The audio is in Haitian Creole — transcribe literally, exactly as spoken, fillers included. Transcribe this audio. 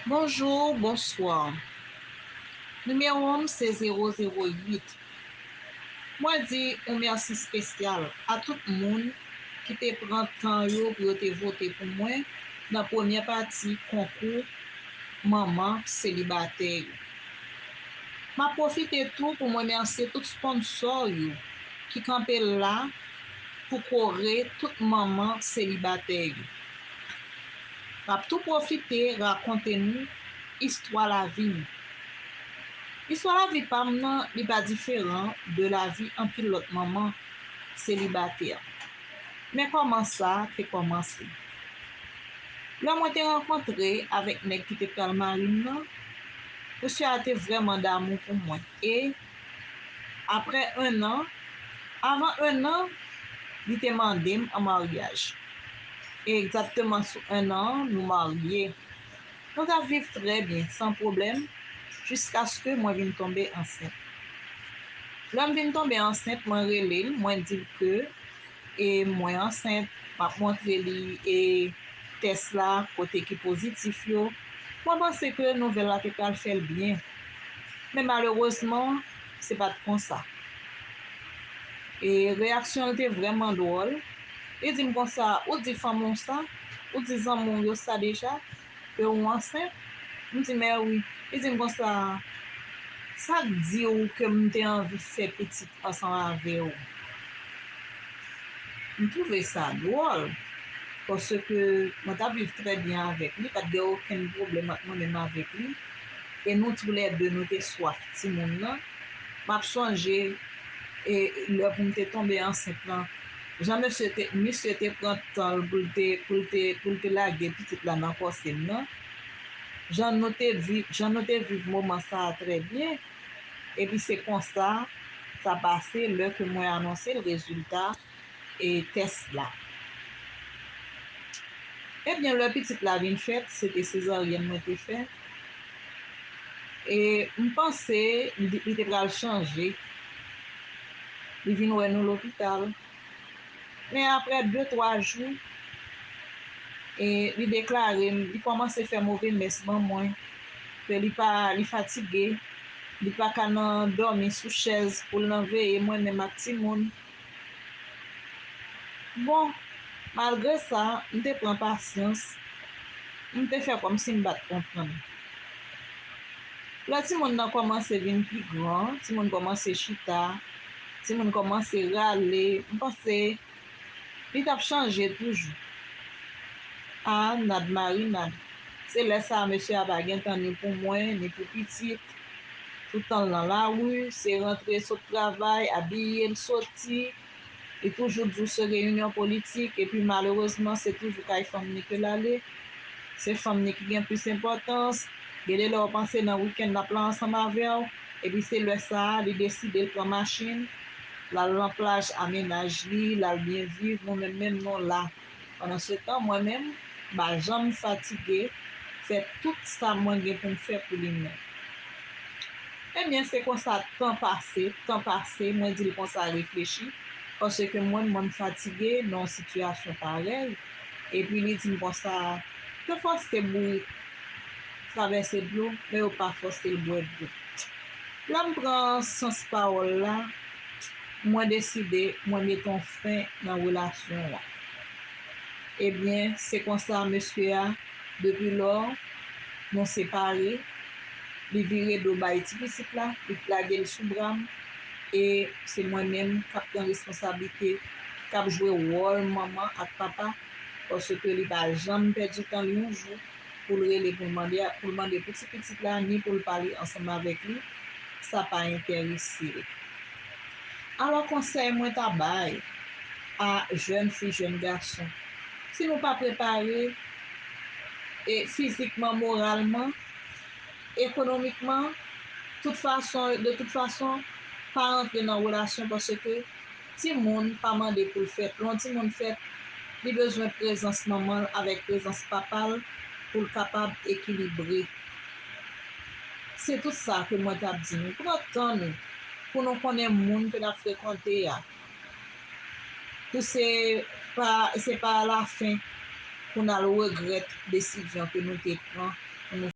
Bonjou, bonswa. Nimewo m se zewo zewo uit. Mwen di yon mèsi espesyal a tout moun ki te pran tan yo pou yo te vote pou mwen nan premyè pati konkou manman selibatè yo. M ap pwofite tou pou m remèsye tout sponsò yo ki kanpe la pou kore tout manman selibatè yo. M ap tou pwofite rakonte nou istwa lavi m. Istwa lavi pa m nan, li pa diferan de lavi anpil lòt manman selibatè. Men kòman sa te kòmanse. Lè mwen te rankontre avèk nèg ki te pral mari m nan, mesye a te vrèman damou pou mwen. E apre en an, avan en an, li te mande m an maryaj. E egzakteman sou en an, nou marye. Nou t ap viv trè byen, san pwoblèm, jiskaske mwen vin tonbe ansent. Lè m vin tonbe ansent, mwen rele l, mwen di l ke e mwen ansent, m ap montre li e tès la, kote ki pozitif yo. Mwen panse ke nouvèl la te pral fè l byen. Men malerezman, se pa t konsa. E reyaksyon l te vrèman dwòl. Li di m konsa, ou di fanmi w sa? Ou di zanmi w yo sa deja? Ke ou ansent? M di, mè wi. Li di m konsa, sa k di w ke m te anvi fè pitit ansanm avè w? M twouve sa dwòl, paske mwen t ap viv trè byen avèk li, pa t gen okenn pwoblèm ant mwen menm avèk li, e nou toulède nou te swaf timoun nan. M ap sonje, e, lè pou m te tonbe ansent lan, jan mesye te, misye te pran tan l pou l te, pou l te, pou l te lage pitit la nan kò sè m nan, jan nou te viv, jan nou te viv moman sa a trè byen, epi se konsa sa pase lè ke mwen anonse l rezilta e tès la. Ebyen, lè pitit la vin fèt, se te sezaryèn mwen te fè. E m panse li, li te pral chanje. Li vin wè nou lopital. Men apre de, twa jou, e li deklare m, li kòmanse fè move mès ban mwen. Ke li pa, li fatige. Li pa ka nan dòmi sou chèz pou l nan veye mwen menm ak timoun. Bon, malgre sa, m te pran pasyans. M te fè kòmsi m pa t konprann. Lè timoun nan kòmanse vin pi gran, timoun kòmanse chita, timoun kòmanse rale, m panse li t ap chanje toujou. A, nad marinad. Se lè sa a mesye a pa gen tan ni pou mwen, ni pou pitit. Tout tan l nan lari, se rantre sot travay, abiye l soti. Li toujou di w se reyinyon politik, epi malerezman, se toujou kay fanm ni ke l ale. Se fanm ni ki gen plis enpòtans. Gen de lè w panse nan wikenn l ap la ansanm avè w, epi se lè sa a, li deside l pran machin, l al nan plaj a mennaj li, l al byen viv, nou menm menm nou la. Pandansetan, mwen menm, m pa janm fatige fè tout sa mwen gen pou m fè pou li menm. Ebyen, se konsa tan pase, tan pase, mwen di l konsa reflechi, paske mwen, mwen m fatige nan yon sitiyasyon parèy, epi li di m konsa, yo fòse bourik travèse dlo, men yo pa fòse l bwè dlo. Lè m pran sans pawòl la, mwen deside mwen mete yon fen nan relasyon an. Ebyen, se konsa mesye a, depi lò, nou separe, li vire do bay ti pitit la, li lage l sou bra m, e se mwen menm k ap pran responsablite, k ap jwe wòl manman ak papa, paske li pa janm pèdi tan li yon jou pou l rele pou l mande, pou l mande pou ti pitit la, ni pou l pale ansanm avèk li, sa pa enterese l. Alò, konsèy mwen ta bay a jèn fi, jèn gason, si nou pa prepare, e fizikman, moralman, ekonomikman, tout fason, de tout fason, pa rantre nan relasyon, paske timoun pa mande pou l fèt. Lè yon timoun fèt, li bezwen prezans manman l avèk prezans papa l pou l kapab ekilibre. Se tout sa ke mwen t ap di nou. Pran tan nou pou nou konnen moun ke n ap frekante a. Pou se pa, se pa alafen pou n al regrèt desizyon ke nou te pran pou nou